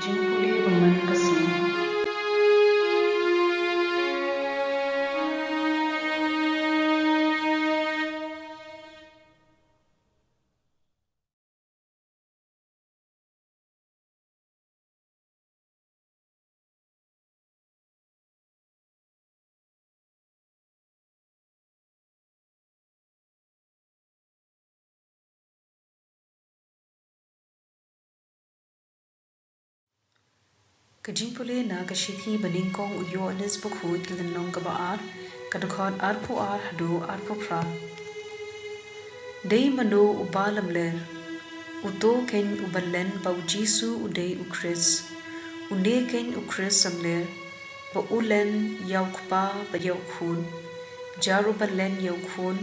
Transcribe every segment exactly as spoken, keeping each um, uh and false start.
Jingpule ba man ka sngi. Ka jingpule na ka shithi ba nyngkong u Ïoannis Bakhuid, lynnong kaba ar, ka dkhot arphew ar haduh arphew phra. Dei mano uba lamler? Uto keiñ uba len ba u Jisu u dei u Khrist. Une keiñ u Khrist samler, ba u len ïa u Kpa bad ïa u Khun. Jar uba len ïa u Khun,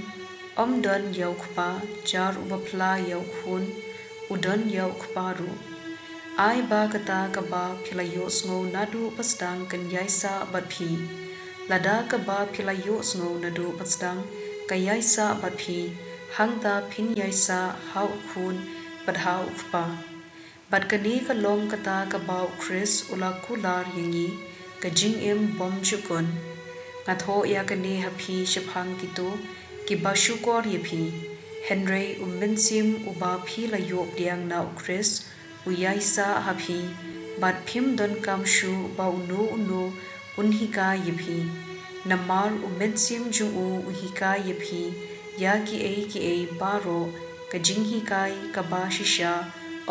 ym don ïa u Kpa, jar uba phla ïa u Khun, u don ïa u Kpa ruh. Ai ba kata kaba phi la ïohsngew naduh ba sdang kan ïaisah bad phi. Lada kaba phi la ïohsngew naduh ba sdang ka ïaisah bad phi, hangta phin ïaisah ha u Khun bad ha u Kpa. Bad kane ka long kata kaba u Khrist u la kular ïa ngi, ka jingim bymjukut. Nga thoh ïa kane ha phi shaphang kito kiba shukor ïa phi. Hynrei u Mynsiem uba phi la ïoh pdiang na u Khrist, u ïaisah ha phi, bad phim donkam shuh ba uno uno un hikai ïa phi. Namar u Mynsiem jong u u hikai ïa phi ïa kiei kiei baroh, ka jinghikai kaba shisha,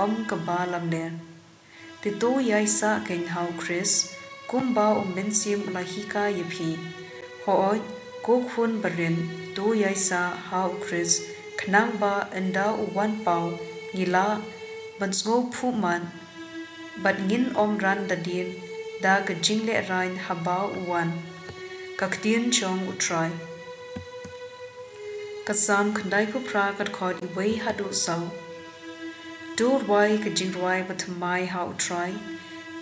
ym kaba lamler. Te to ïaisah keiñ ha u Khrist, kumba u Mynsiem u la hikai ïa phi. Hooid, ko khun barit, to ïaisah ha u Khrist, khnang ba ynda u wan paw, ngi lah ban sngewphuh mat, bad ngin ym ran da dien da ka jinglehrain haba u wan. Ka ktien jong u Trai. Ka Salm khyndaiphew phra, ka dkhot iwei haduh saw. To rwai ka jingrwai bathymmai ha u Trai,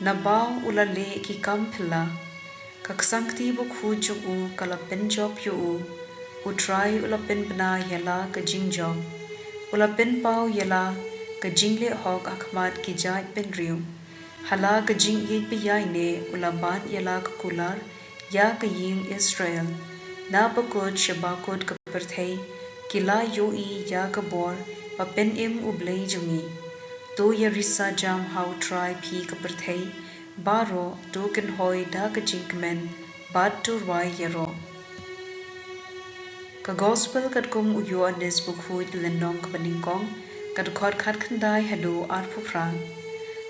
naba u la leh ki kam phylla. Ka ksangkti bakhuid jong u ka la pynjop ïa u. U Trai u la pynbna ïa la ka jingjop. U la pynpaw ïa la ka jingleh hok ha khmat ki jaitbynriew. Ha la ka jingïeit ba ïaineh u la bat ïa la ka kular ïa ka ïing Israel. Na bakut sha bakut ka pyrthei ki la ïohi ïa ka bor ba pynim U Blei jong ngi. To ïarisa jam ha u Trai phi ka pyrthei baroh, to kynhoi da ka jingkmen bad to rwai ïaroh. Ka Gospel katkum u Ïoannis Bakhuid, lynnong kaba nyngkong, ka dkhot khatkhyndai haduh arphew phra.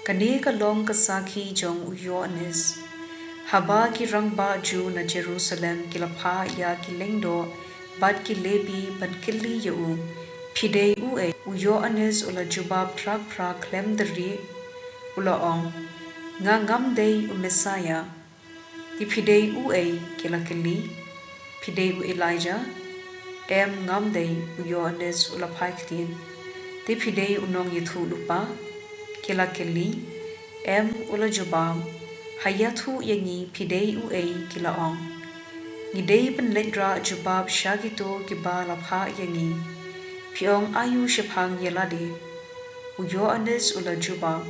Kane ka long ka sakhi jong u Ïoannis. Haba ki rangbah Jiw na Jerusalem ki la phah ïa ki lyngdoh bad ki Lebi ban kylli ïa u, phi dei uei? U Ïoannis u la jubab phrak phrak khlem da rieh, u la ong, nga ngam dei u Messaïah. Te phi dei uei? Ki la kylli. Phi dei u Elijah? Em, ngam dei, u Ïoannis u la phai ktien. Te phi dei u nongïathuhlypa? Ki la kylli. Em, u la jubab. Ha ïathuh ïa ngi phi dei uei, ki la ong. Ngi dei ban leit rah jubab sha kito kiba la phah ïa ngi. Phi ong aïu shaphang ïa lade? U Ïoannis u la jubab,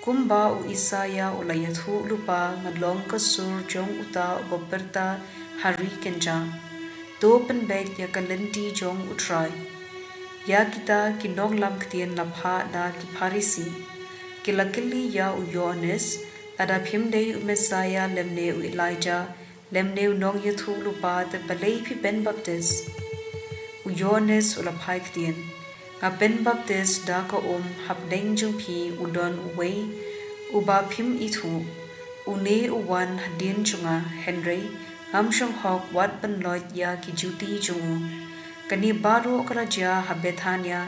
kumba u Isaïah u la ïathuhlypa, nga long ka sur jong uta uba pyrta ha ri kynjah, to pynbeit ïa ka lynti jong u Trai. Ïa kita ki nonglam ktien la phah da ki Pharisi. Ki la kylli ïa u Ïoannis, lada phim dei u Messaïah lymne u Elijah, lymne u nongïathuhlypa, te balei phi pynbaptis? U Ïoannis u la phai ktien, nga pynbaptis da ka um, hapdeng jong phi u don uwei uba phim ithuh, une u wan hadien jong nga, hynrei ngam shong hok wat pynlait ïa ki juti jong u. Kane baroh ka la jia ha Bethania,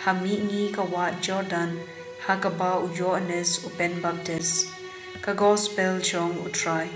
ha mihngi ka wah Jordan, ha kaba u Ïoannis u pynbaptis. Ka Gospel jong u Trai.